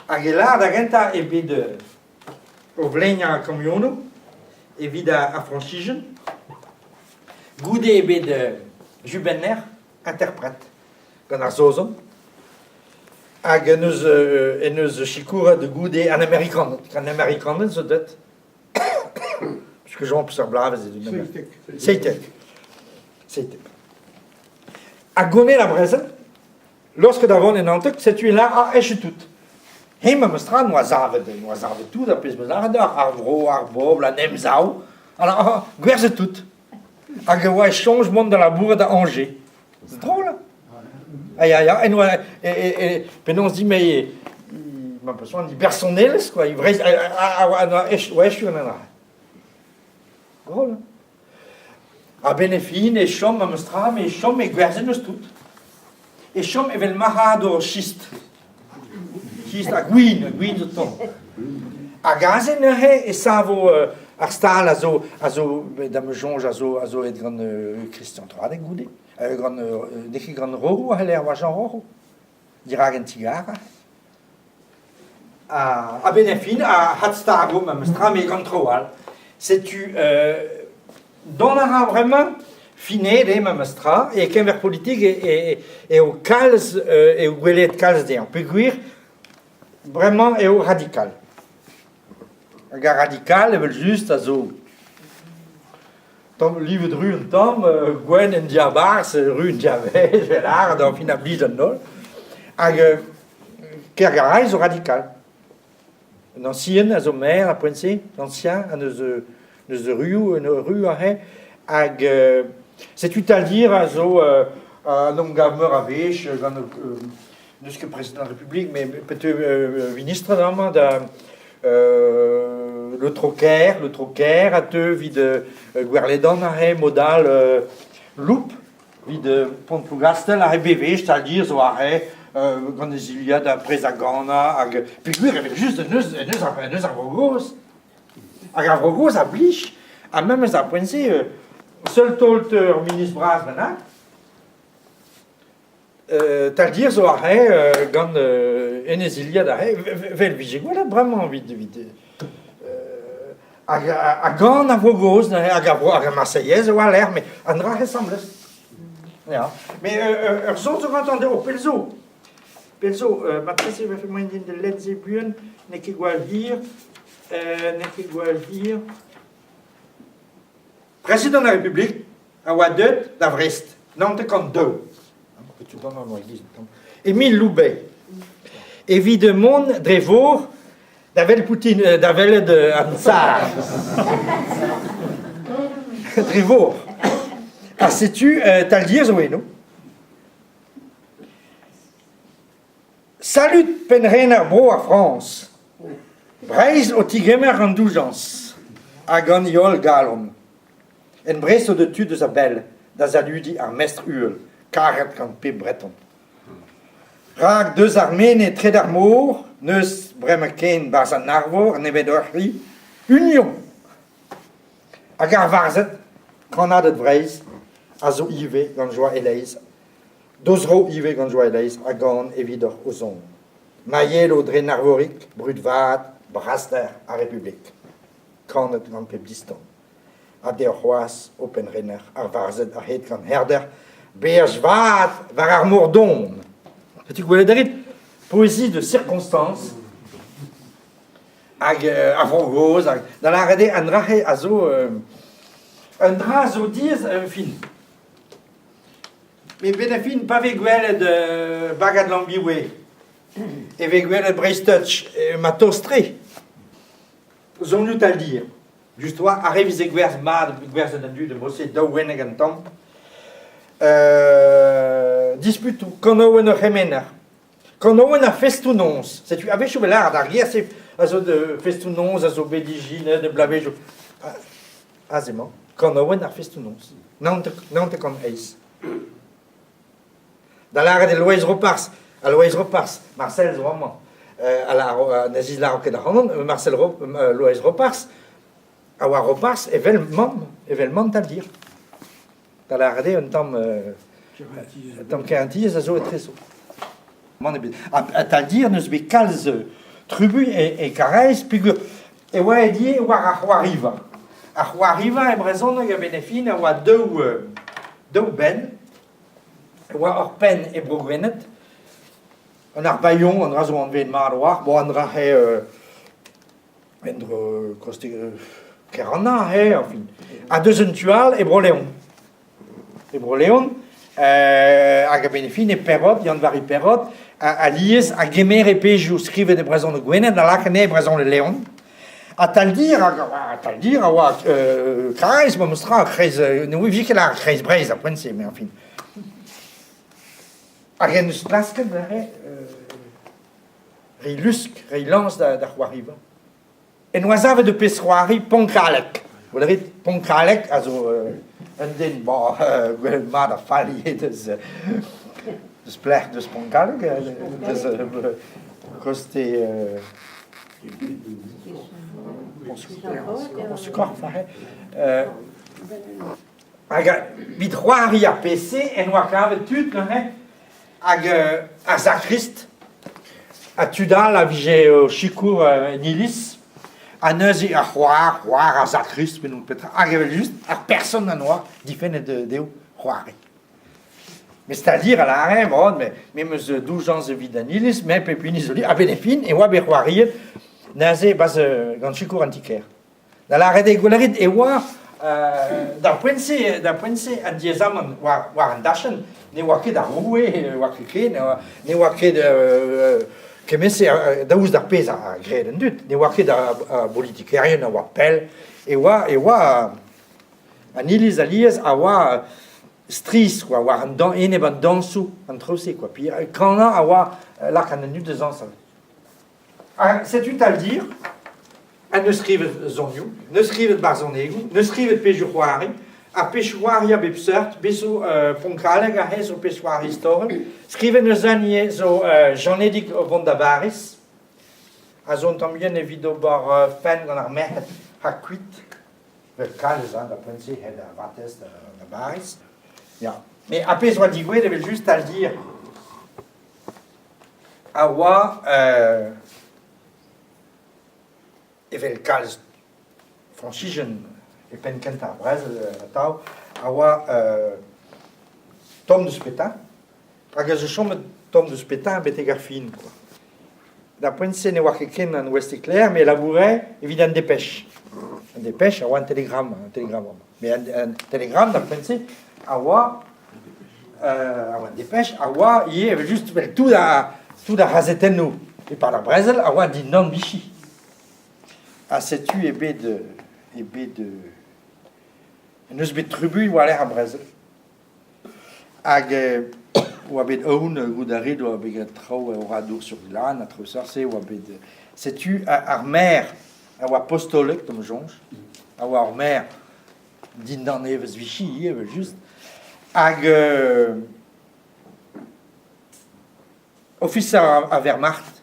Hag e lâr da gentañ eo bet o vleinañ ar kamionoù evit ar Frañsizien. Goude eo bet jubenner, interpret gant ar Saozon. Hag en deus en deus sikouret goude an Amerikaned. An Amerikaned zo deuet. Parce que Jean peseurt bloavezh eo 17. 17. 17. Ha goude ar brezel, Laosket a vont en Anteg, setu e lâr ah echu tout. Hemañ memes tra 'noa savet, 'noa savet tout ar pezh 'meus lâret deoc'h, ar vro, ar bobl, an emsav, alors gwerzhet tout. Hag e oa e soñj mont da labourat da Angers. C'est drôle, hein? Ah ya, ya, en oa, e, e, e, penaos dit me, ma peus an bersonelezh quoi, e Breizh, a oa echu an dra. Drôle, hein? A-benn e fin e chom memes tra, met e chom e gwerzhet eus tout. E chom evel marc'hadour chistr. Chistr ha gwin, gwin zo tomm. Hag aze neuze e savo ar stal a zo, a zo da ma soñj, a zo, a zo aet gant Christian Troadec goude. Gant, n'eo ket gant Roro a c'heller war Jean Roro. Dirak an ti-gar. A-benn ar fin, a adstago memes tra, met gant traoù all. Setu dont a ra bremañ finet eo memes tra, e-keñver politik eo kalz eo gwelet kalz dezhañ peogwir bremañ eo radikal. Hag ar radikal evel-just a zo tamm livet ru un tamm, gwenn en diabarzh, ru en diavaez, vel lâret, enfin a blij d'an holl. Hag Kergaray zo radikal. An ancien a zo maer ar poent-se, l'ancien ha neus neus ruioù, un ru aze. Hag setu Taldir a zo un emgav meur a wech gant n'eus ket prezidant ar Republik, met peut-être ministre amañ da le Trocaire, le Trocaire a teu evit Gwerledan aze mod all Loup evit Pont-Plougastell aze bewech Taldir zo aze gant e zilhad ha prest da ganañ hag peogwir evel-just en deus en deus en deus ar Vro-Gozh. Hag ar Vro-Gozh a blij ha memes ar poent-se seul taol ur ministr bras bennak Taldir zo aze gant Enez Iliad aze, 'vel 'vije gwelet bremañ evit evit hag a gant ar Vro-Gozh neuze hag ar vro hag ar Marseillaise e oa lec'h met an dra asambles. Ya. Met ur son zo gantañ dezho pell zo. Pell zo, marteze e vefe moaien din da lenn se buan, n'eo ket gwall hir, n'eo ket gwall hir. Prezidant ar Republik a oa deuet da Vrest, 92. Émile Loubet, evit mont dre vor da wel Poutine, da welet an tsar. dre vor. Ha setu Taldir zo eno. Salud pennrener bro ar Frañs. Breizh o tigemer an doujañs hag an he holl galon. En Brest o deus tud eus a-bell da saludiñ ar mestr uhel, karet gant pep Breton. Rak deus ar menez tre d'ar mor n'eus bremañ ken 'barzh an arvor nemet ur c'hi, Union! Hag ar varzhed, kannaded Vreizh, a zo ivez gant joa e-leizh D'o zro ivez gant joa e-leizh a gan evidoc'h o zon. Ma yelo dre 'n Arvorig brud vat braster ar Republik. Kanet gant pep distan. Ha deoc'h c'hoazh, ho pennrener, ar varzhed a-hed gant herder, beaj vat war ar mor don. Setu gwelet a rit, poésie de circonstance hag ar vro gozh, hag da lâret eo an dra-se a zo un dra zo diaes fin. Met benn ar fin, pa vez gwelet bagad Lambiwe, e vez gwelet Breizh Touch, ma tost-tre. Sonioù Taldir. Just oa, ar re 'vize gwerzh mat, gwerzhet an dud e-mod-se, daou wenneg an tamm. Disputoù, kanaouenn ur c'hemener. Kanaouenn ar festoù-noz. Setu a-wechoù 'vez lâret ar ger-se a zo festoù-noz a zo bet ijinet e bloavezhioù. Aze emañ kanaouenn ar festoù-noz, 98. Da lâret eo Loeiz Roparz, ha Loeiz Roparz, Marcel zo amañ, a lâro, ne zislâro ket ac'hanon, Marcel Loeiz Roparz, a oa Roparz evel mamm, evel mamm Taldir. Da lâret eo un tamm, un tamm kerentiezh a zo etrezo. Mann ebet. Ha Taldir n'eus bet kalz... Trubuilh e Karaez peogwir e oa aet ivez war ar c'hoariva. Ar c'hoariva e brezhoneg a-benn ar fin a oa daou daou benn. E oa ur penn e Bro-Gwened, an Ar Bayon, an dra zo anvet mat a-walc'h, bon an dra-se En-dro koste Keranna eo, enfin. Ha deus un tu all e Bro-Leon. E Bro-Leon, hag a-benn ar fin e Perrot, Yann-Vari Perrot, alies a gemere pezhioù skrivet e brezhoneg Gwened a lak anezhe e brezhoneg Leon. Ha Taldir, hag Taldir a oa Karaez memes tra, kreiz, ne ouie ket lâret kreiz Breizh ar poent-se, mais enfin. Hag en deus klasket neuze Reiñ lusk, reiñ lañs d'ar c'hoariva. En oa savet ur pezh-c'hoari Pontkalleg. Gwelet a rit, Pontkalleg a zo un den bon, gwelet mat ha fall ivez deus, deus pelec'h deus Pontkalleg, deus koste Pont-Skorf aze. Hag evit c'hoari ar pezh-se en oa kavet tud neuze Hag ar sakrist ha tud all a vije o sikour en iliz ha neuze ar c'hoar, c'hoar ar sakrist pe n'on petra, hag evel-just ar person a noa difennet dezho c'hoari. Mais c'est-à-dire a lâre, bon, me, me 'm eus doujañs evit an iliz, met pep hini zo li, a-benn ar fin e oa bet c'hoariet neuze 'barzh gant sikour an ti-kêr. Da lâret eo gwell a rit e oa d'ar poent-se, d'ar poent-se an diaezamant war, war an dachenn ne oa ket ar roue, ne oa ket ken, ne oa ket kement-se daoust d'ar pezh a graet an dud, ne oa ket ar bolitikerien a oa pell, e oa, e oa an iliz alies a oa strizh quoi, war an enep an dañsoù, an traoù-se quoi. Puis kanañ a oa lakaat an dud da zañsal. Ha setu Taldir, ha 'neus skrivet sonioù, 'neus skrivet barzhonegoù, 'neus skrivet pezhioù-c'hoari, ha pezhioù-c'hoari a bep seurt, bez zo Pontkalleg aze zo pezh-c'hoari istorel. Skrivet 'neus un ivez zo Janedig o vont da Bariz, a zo un tamm bihan evit ober fent gant ar merc'hed ha kuit, vel kalz hein, da poent-se, hed ar vatezh da Bariz. Ya. Mais ar pezh oa digouezhet evel-just Taldir a oa evel kalz Frañsijen e penn-kentañ ar brezel atav, a oa tomm deus Pétain, hag a zo chomet tomm deus Pétain betek ar fin kwa. D'ar poent-se ne oa ket ken an Ouest-Éclair, met e laboure evit an Dépêche. An Dépêche a oa un télégramme, un télégramme. Mais un télégramme d'ar poent-se a oa a oa Dépêche a oa ivez evel-just evel tout ar tout ar c'hazetennoù e-pad ar brezel a oa dindan Vichy. Ha setu eo bet eo bet n'eus bet trubuilh war-lerc'h ar brezel. Hag oa bet aon goût a rit oa bet graet traoù Oradour-sur-Glane ha traoù seurt-se oa bet setu ar maer a oa postolek d'am soñj a oa ur maer dindan evezh Vichy ivez evel-just hag ofiser a Wehrmacht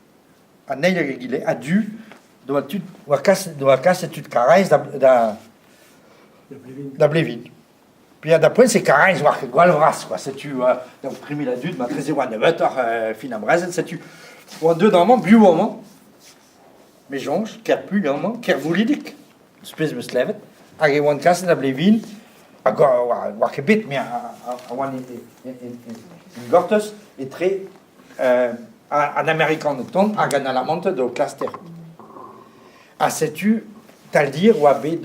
an eil hag egile a-du doa tud oa kaset doa kaset tud Karaez da da da Blevin. Puis da poent c'est Karaez war gwall vras quoi setu daou 3000 a dud matreze oa nebeutoc'h fin ar brezel setu oa deuet amañ biv amañ me soñj Kerpuilh amañ Kervoulidig spes 'meus klevet hag e oan kaset da Blevin hag oa ket bet me a oan en gortoz etre an Amerikaned tont hag an Alamanted o klaster ha setu Taldir oa bet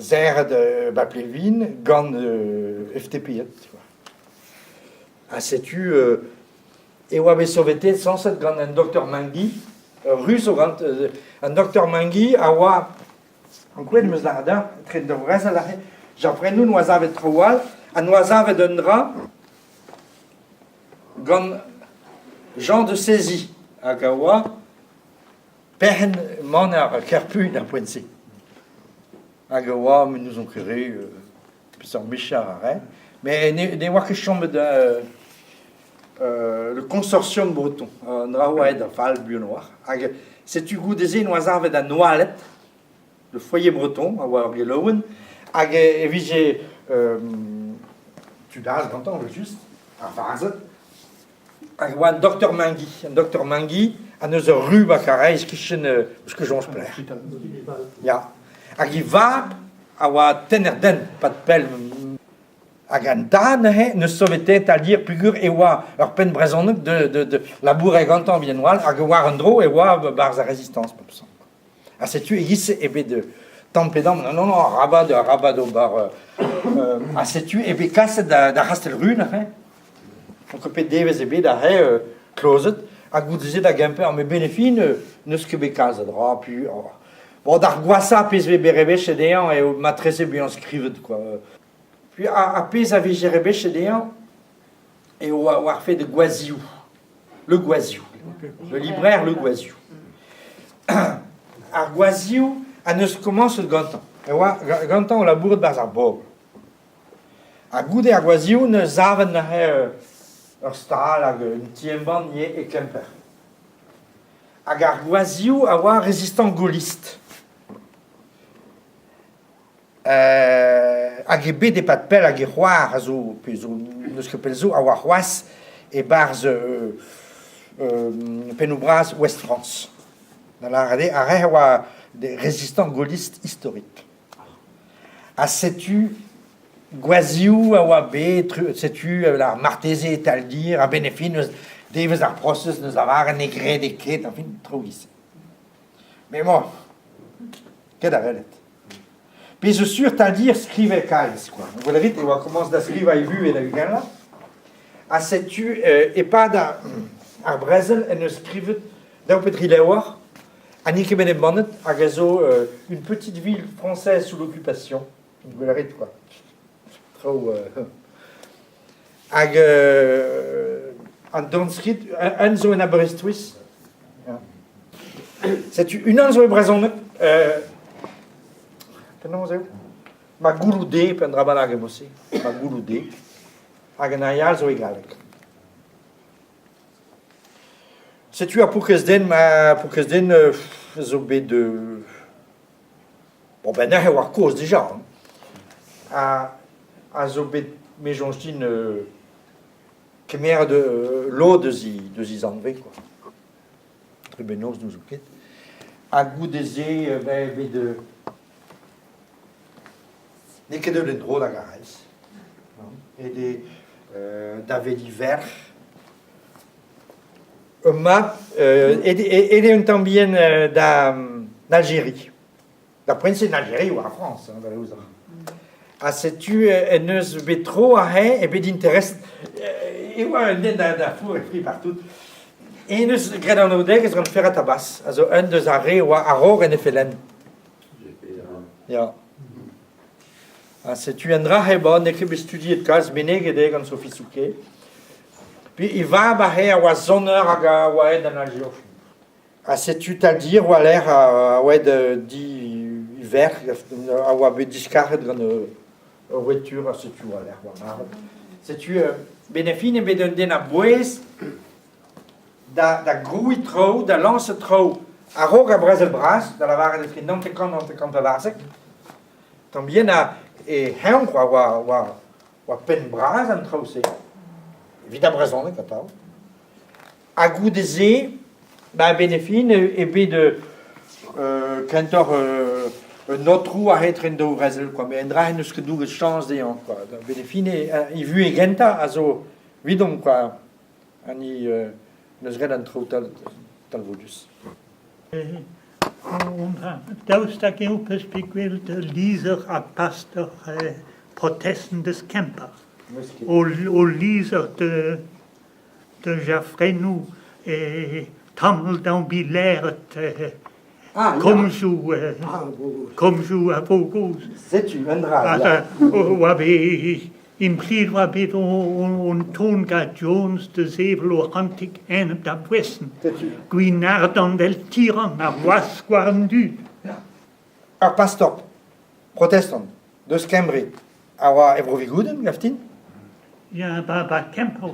serret ba Plevin gant FTP ha setu e oa bet saveteet sañset gant an doktor Mengi, ur Rus zo gant an doktor Mengi a oa ankouaet 'm eus lâret deoc'h etre daou vrezel aze Jaffrennou 'noa savet traoù all ha 'noa savet un dra gant Jean de Saisy hag a oa perc'henn maner Kerpuilh d'ar poent-se hag a oa met n'ouzon ket re peseurt micher a rae met ne oa ket chomet le consortium breton an dra oa aet da fall buan a-walc'h hag setu goude-se 'noa savet an Oaled le foyer breton a oa ur gelaouenn hag e vije tud all gantañ evel-just ar varzhed. Hag e oa an doktor Mengi. An doktor Mengi a neus ur ru ba Karaez kichen eus ket soñj pelec'h. Ya. Hag e vab a oa tenner-dent 'pad pell. Hag an tad neuze neus saveteet Taldir peogwir e oa ur penn brezhoneg de, de, de labourer gantañ evit an oal hag war un dro e oa 'barzh ar Rezistañs pep sant. Ha setu e-giz-se eo bet tamm pe damm, non, non, arabat, arabat ober... ha setu eo bet kaset da, da C'hastell-Ruz neuze. Donc pet devezh eo bet aze klozet, ha goude-se da Gemper, met benn ar fin n'eus ket bet kalz a dra, puis... Bon, d'ar gwashañ pezh vez bet rebechet dezhañ eo matreze bezañ skrivet, quoi. Puis ar pezh a vije rebechet dezhañ eo war fed Gwazhioù. Le Gwazhioù. Le libraire Le Gwazhioù. Ar Gwazhioù a neus komañset gantañ. E oa gantañ o labourat 'barzh ar bobl. Ha goude ar Gwazhioù neus savet neuze ur stal hag un ti-embann ivez e Kemper. Hag ar Gwazhioù a oa rezistant gaulliste. Hag eo bet e-pad pell hag e c'hoar a zo, pe zo n'eus ket pell zo, a oa c'hoazh e-barzh pennoù-bras Ouest-France. Da lâret eo, ar re a oa des résistants gaullistes historiques. Ha setu gwazhioù a oa bet, setu ar marteze e-tal-dir, a-benn e fin eus devezh ar prosez n'eus lavaret ne grede ket, enfin, traoù giz-se. Mais bon, ket a welet. Pezh zo sur Taldir skriver kalz quoi. Gwelet e oa komañs da skrivañ e vuhez da ugent Ha setu e-pad ar brezel en deus skrivet daou pe dri levr ha n'int ket bet embannet hag a zo une petite ville française sous l'occupation. Gwelet quoi. Traoù hag an dornskrid un zo en Aberystwyth. Setu unan zo e brezhoneg. Penaos eo? Ma gouloù de pe un dra bennak eo se. Ma gouloù de. Hag an all zo e galleg. Setu ar paourkaezh den, ma paourkaezh den zo bet Bon ben neuze e oa kozh dija hein. Ha a zo bet me soñj din kemeret lod eus he deus he zanvez quoi. Tre bennozh n'ouzon ket. Ha goude-se ben bet n'eo ket deuet en-dro da Garaez. Et davet he verc'h. Ur mab aet eo un tamm bihan da Aljeria. Da priñsez Aljeria e oa ar Frañs, hein, da ouzoc'h. Ha setu en deus bet tro aze eo bet intereset e oa un den da four e fri partout. En deus graet anaoudegezh gant Ferhat Abbas, a zo un deus ar re a oa a-raok en FLN. Ya. Ha setu un dra hep-on n'eo ket bet studiet kalz meneget eo gant Sophie Souquet. Puis e vab aze a oa soner hag a oa aet d'an Aljer. Ha setu Taldir war-lerc'h a oa aet di e verc'h a oa bet diskaret gant ur wetur ha setu war-lerc'h war marv. Setu benn ar fin eo bet un den a-bouez da grouiñ traoù, da lañsañ traoù a-raok ar brezel bras, da lavaret etre 90 hanter-kant Tamm bihan e eñ quoi, oa, oa, oa penn bras an traoù-se. Evit ar brezhoneg atav. Ha goude-se, ba a-benn ar fin eo bet kentoc'h un aotrou a-hed en daou vrezel quoi. Met un dra en deus ket douget chañs dezhañ quoi. A-benn ar fin e vuhez gentañ a zo evidomp quoi. Ha ni n'eus graet an traoù talvoudus. Daoust hag eo 'peus bet gwelet ul lizher ar pastor protestant deus Kemper? O lizher da Jaffrennou e tammell daoñ bet lâret komzoù komzoù a Vro-Gozh. Setu un dra, ya. Oa bet Implijet oa bet hon ton gant Jones da sevel o c'hantik enep da Voessen. Gwin-ardant vel tirant ar wask war an dud. Ur pastor protestant deus Kembre a oa e Bro-Vigoudenn, gav din? Ya, ba, ba Kemper.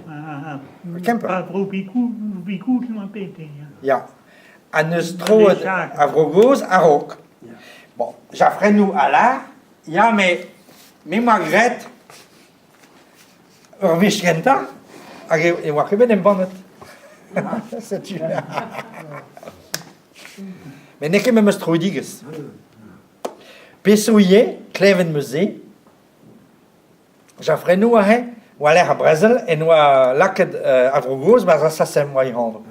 Kemper. Ba Bro-Vigoudenn oa bet, ya. Ya. Ha n'eus troet a Vro-Gozh a-raok. Bon, Jaffrennou a lâr Ya, met me 'm boa graet ur wech gentañ hag e oa ket bet embannet. Setu. Met n'eo ket memes troidigezh. Pezh zo ivez, klevet 'm eus se, Jaffrennou aze, war-lerc'h ar brezel, en doa lakaet ar Vro-Gozh 'barzh ar SACEM oa e anv.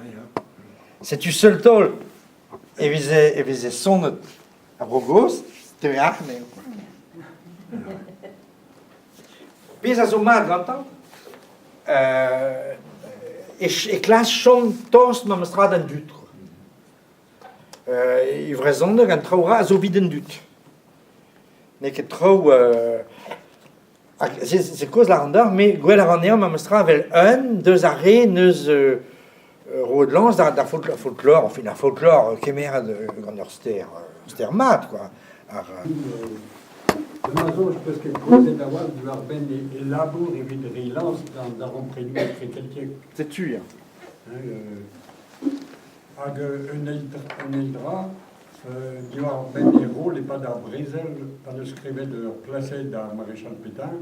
Setu seul taol e veze, e veze sonet ar Vro-Gozh, teue arc'hant eo. Pezh a zo mat gantañ, e klask chom tost memes tra d'an dud. E vrezhoneg an traoù ra a zo evit an dud. N'eo ket traoù hag se kaoz lâran deoc'h, me gwell a ran anezhañ memes tra evel un deus ar re 'neus roet lañs d'ar folklor, enfin ar folklor kemeret gant ur ster, ster mat quoi. Ar Dre ma soñj 'peus ket komzet a-walc'h diwar-benn e labour evit reiñ lañs d'an darempredoù etrekeltiek. Setu ya. Hag un eil dra, diwar-benn e roll e-pad ar brezel pa 'neus skrivet ur plased d'ar marichal Pétain.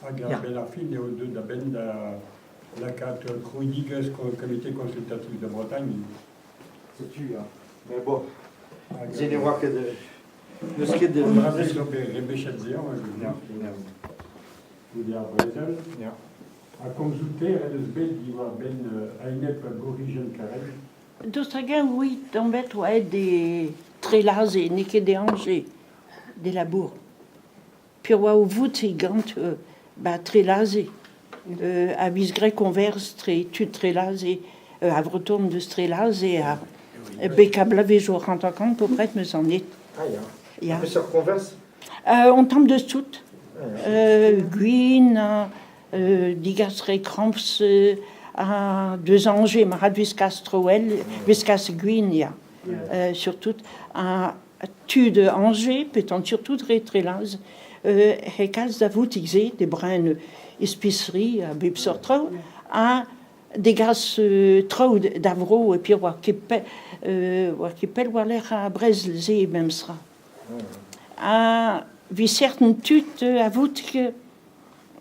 Hag a-benn ar fin eo deuet a-benn da lakaat krouidigezh Comité consultatif de Bretagne. Setu, ya. Mais bon, se ne oa ket... N'eus ket... An zo bet rebechet dezhañ, goude ar brezel. Ha komzoù taer en deus bet diwar-benn a-enep bourc'hijenn Karaez. Daoust hag-eñ ouiit anvet oa aet d'e Trelaze, n'eo ket d'e Añje, d'e labour. Piv oa o voutiñ gant 'ba Trelaze a viz graet koñvers tre tud Trelaze, a Vreton deus Trelaze ha bek a bloavezhioù hanter-kant peupred 'meus an ed. Ah ya. Ya. Peseurt koñvers? Un tamm deus tout. Gwin, digas re krampz ha deus Añje, marc'had 'vez Troel, 'vez kas gwin, ya, surtout. Ha tud Añje, petan surtout re Trelaz, he kalz da voutik-se, de bren espiserie a bep seurt traoù, ha degas traoù da vro, e pi oa ket pell war-lerc'h ar brezel-se memestra. Ha 'vit certain tud a voutik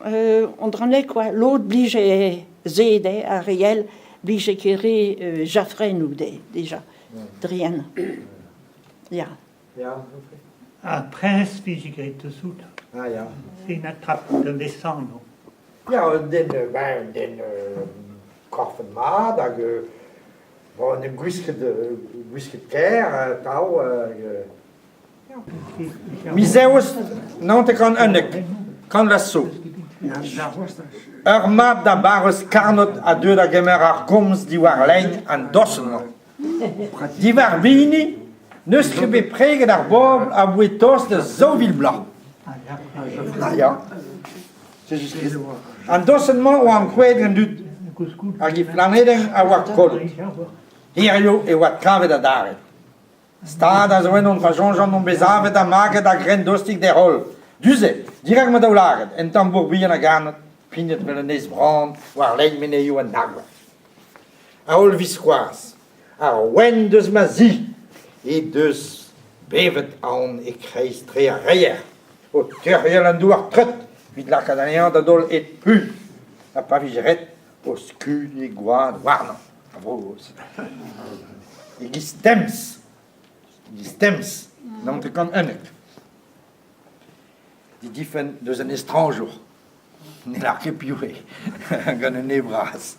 an dra-se kwa, lod 'blije se dezhe, ar re all 'blije ket re Jaffrennou dezhe deja, dre en. Ya. Ya. Ar priñs 'vije graet deus outañ. Ah ya. Se na trap da lesanv. Ya, un den, ben, un den korfet mat hag bon, en em gwisket, gwisket kaer atav. Miz Eost 1911, kant vloaz zo. Ur mab da barrez Karnod a deu da gemer ar gomz diwar lein an dosenn-mañ. Diwar bini n'eus ket bet preget ar bobl aboae tost da 2000 bloaz. Ah ya. An dosenn-mañ oa ankouaet gant dud hag he flanedenn a oa kollet. Hiziv e oa kavet adarre. Stad a zo ennon pa soñjan on bet savet ha maget a-grenn-dostik d'he roll. Du-se, dirak ma daoulagad, un tamm bourc'h bihan a Garnod, pignet 'vel un aez-vran war lein menezioù an Argoad. A-holl-viskoazh, ar ouenn deus ma zi he deus bevet aon e-kreiz-tre ar reier, o teurel an douar treut evit lakaat anezhañ da daol ed puilh, ha pa vije ret o skuilh gwad warnañ, a vro-gozh. E-giz temz, e-giz temz, 1911. Didifenn deus un estrañjour. Ne lâr ket piv eo, gant un e bras.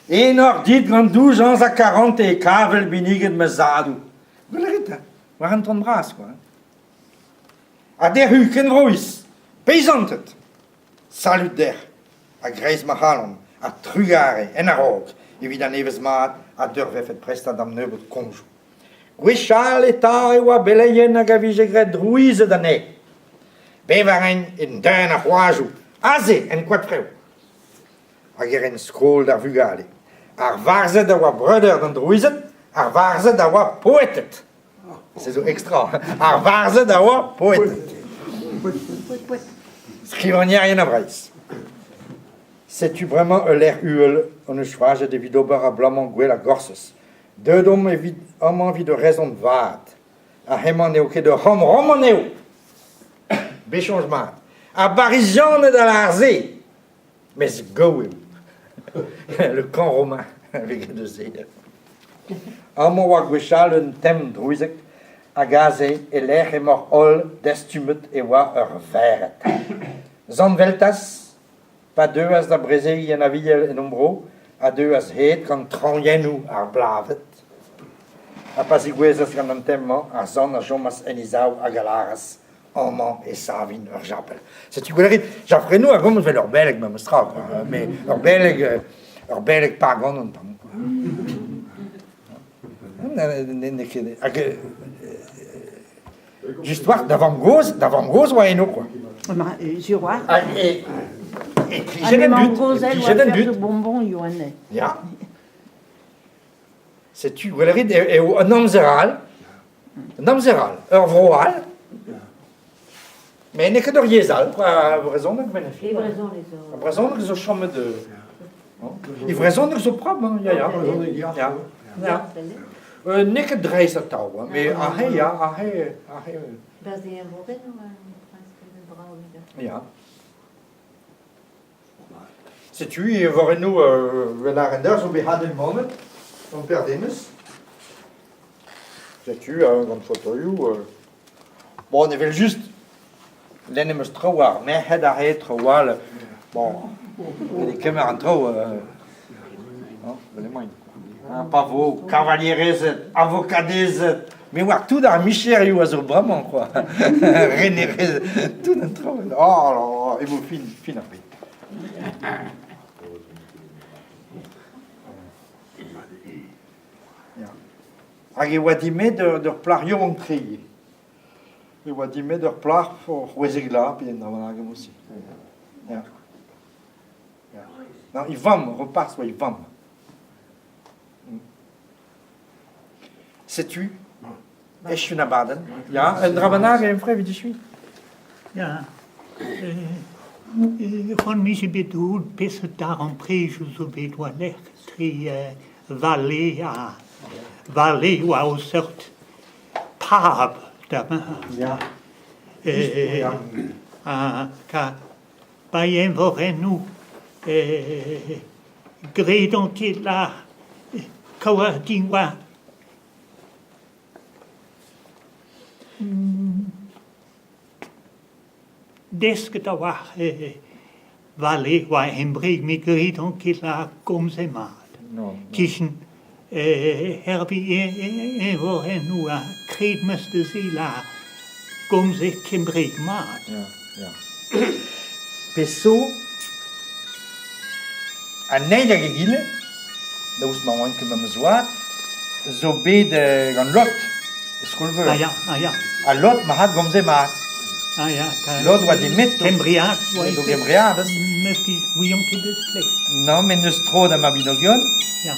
Enor dit gant doujañs ha karantez e kavel binniget ma zadoù. Gwell a rit, war an ton bras, quoi. Ha dec'h-hu, kenvroiz, peizanted, salud dec'h, a-greiz ma c'halon, ha trugare, en a-raok, evit an evezh mat a deurvefet prestañ d'am nebeud komzoù. Gwechall eta e oa beleien hag a vije graet drouized anezhe. Bevañ int en deun ar c'hoajoù, aze en Koadfrev. Hag e ren skol d'ar vugale. Ar varzhed a oa breudeur d'an drouized, ar varzhed a oa poeted. Se zo extra. Ar varzhed a oa poeted. Skrivagnerien a Vreizh. Setu bremañ ul lec'h uhel hon eus choazet evit ober abalamour gwell a Gorsez. Deuet omp evit amañ evit ur rezon vat. Ha hemañ n'eo ket ur c'hamp roman eo. Bet soñj mat. Ar Barizianed a lâr se. Mes gaou eo. Le camp romain, avec deux Z. Amañ oa gwechall un tem drouizek hag aze e-lec'h emaoc'h holl dastumet e oa ur vered. Sant Weltas, pa deuas da brezegiñ an Aviel en hon bro, a deuas hed gant traoñiennoù ar Blaved. Ha pa zigouezhas gant an tem-mañ, ar sant a chomas en e sav hag a lâras amañ e savin ur chapel. Setu gwell a rit, Jaffrennou a gomz evel ur beleg memes tra, quoi. Mais ur beleg, ur beleg pagan un tamm. Quoi. N'eo ket... Hag just war, da vamm-gozh, da vamm-gozh oa eno, quoi. Ma, sur war. Hag e, e plijet an dud, e plijet an dud. bonbon, Johanne. Ya. Setu, gwell a rit, eo un amzer all, un amzer all, ur vro all, met n'eo ket ur yezh all, quoi, ar brezhoneg ben E brezhoneg zo. Ar brezhoneg zo chomet E brezhoneg zo propr, hein, ya, ya. Brezhoneg yac'h. Ya. Ya. N'eo ket dreist atav, hein, met aze, ya, aze, aze. Barzh e eñvorennoù, brav Ya. Setu eñvorennoù vel ar render zo bet hadet manet gant Per Denez. Setu gant fotoioù. Bon, evel-just, lenn em eus traoù ar merc'hed a rae traoù all. Bon, e kemer an traoù vel emaint. Pa vo kavalierezed, avokadezed, me oar tout ar micherioù a zo bremañ quoi. Renerezed, tout an traoù. Oh, e vo fin, fin ar bed. Hag e oa dimet d'ur plac'h yaouank-tre ivez. E oa dimet ur plac'h o c'hwezek vloaz pe un dra bennak aussi. Ya. Ya. Non, e vamm, Roparz oa e vamm. Setu, echu un abadenn. Ya, un dra bennak em evit echuiñ. Ya. C'hoant 'mije bet out peseurt darempredoù zo bet war-lerc'h etre Vallée ha Vallée oa o seurt pab da Ya. Ha pa eñvorennoù graet on ket la kaout din oa desket a-walc'h Vallée oa embreg met graet on ket la komze mat. Kichen hervez eñvorennoù ha kred 'm eus da se la gomze kembraeg mat. Ya, ya. Pezh zo, an eil hag egile, daoust ma oan ket memes oad, zo bet gant Lot, e skol-veur. Ah ya, ah ya. Ha Lot marc'had gomze mat. Ah ya, Lot oa demeto. Kembread oa. Do Gembread. N'eus ket, ouion ket deus play. Non, met n'eus tro da Mabinogion. Ya.